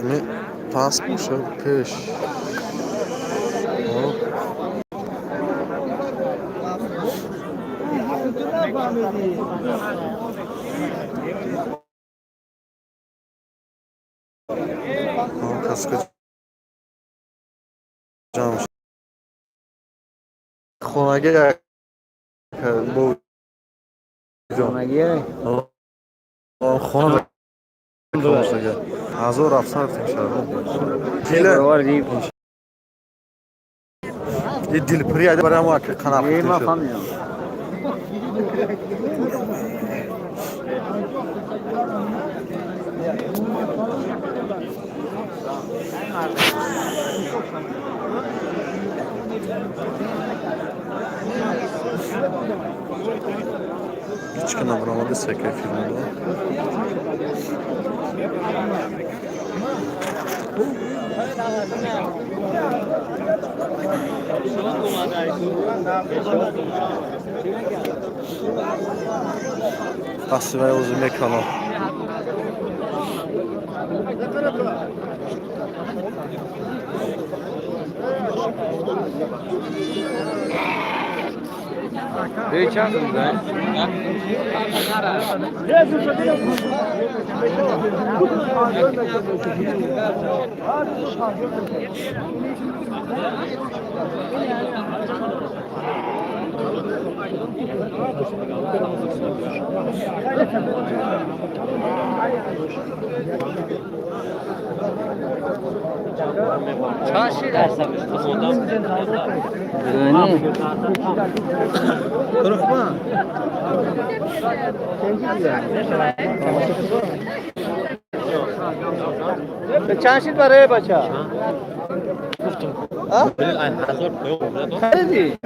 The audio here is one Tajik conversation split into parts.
Ини паст боша, пеш. Каска ҷамъ хонаги хона 1700 и дилпури барои ҳамо қанаф. Ҳеч ки набаромада секаи филмдо. Дасти вай озу меканам. چند شید برای بچه؟ خریدی؟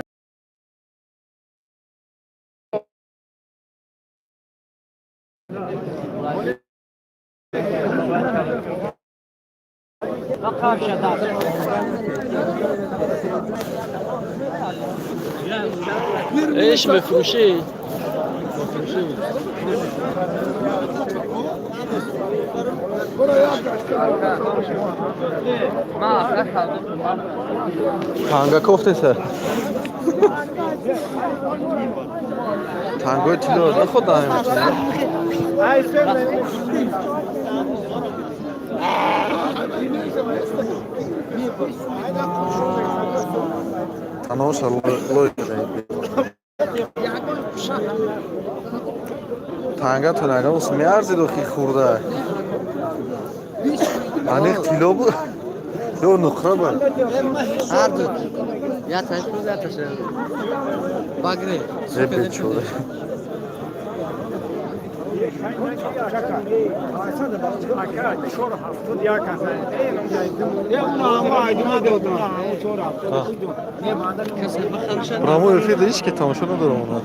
ايش مفروشين؟ Танга кофтеса. Тангои тилло наход таноша лой танга танага меарзид, охи хурда аниқ тилло буд ё нуқра буд? Ҳарду яташ буд, яташ багре. Э, бечора. Прямой эфир ҳеч ки тамошо надорам она.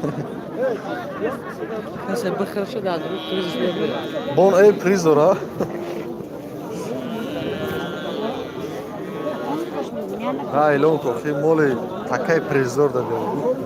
Касе бихарша, дар призш мебарад. Бон э приз дора. Ҳа, эълон кун, ки моли такаи приздор дадем.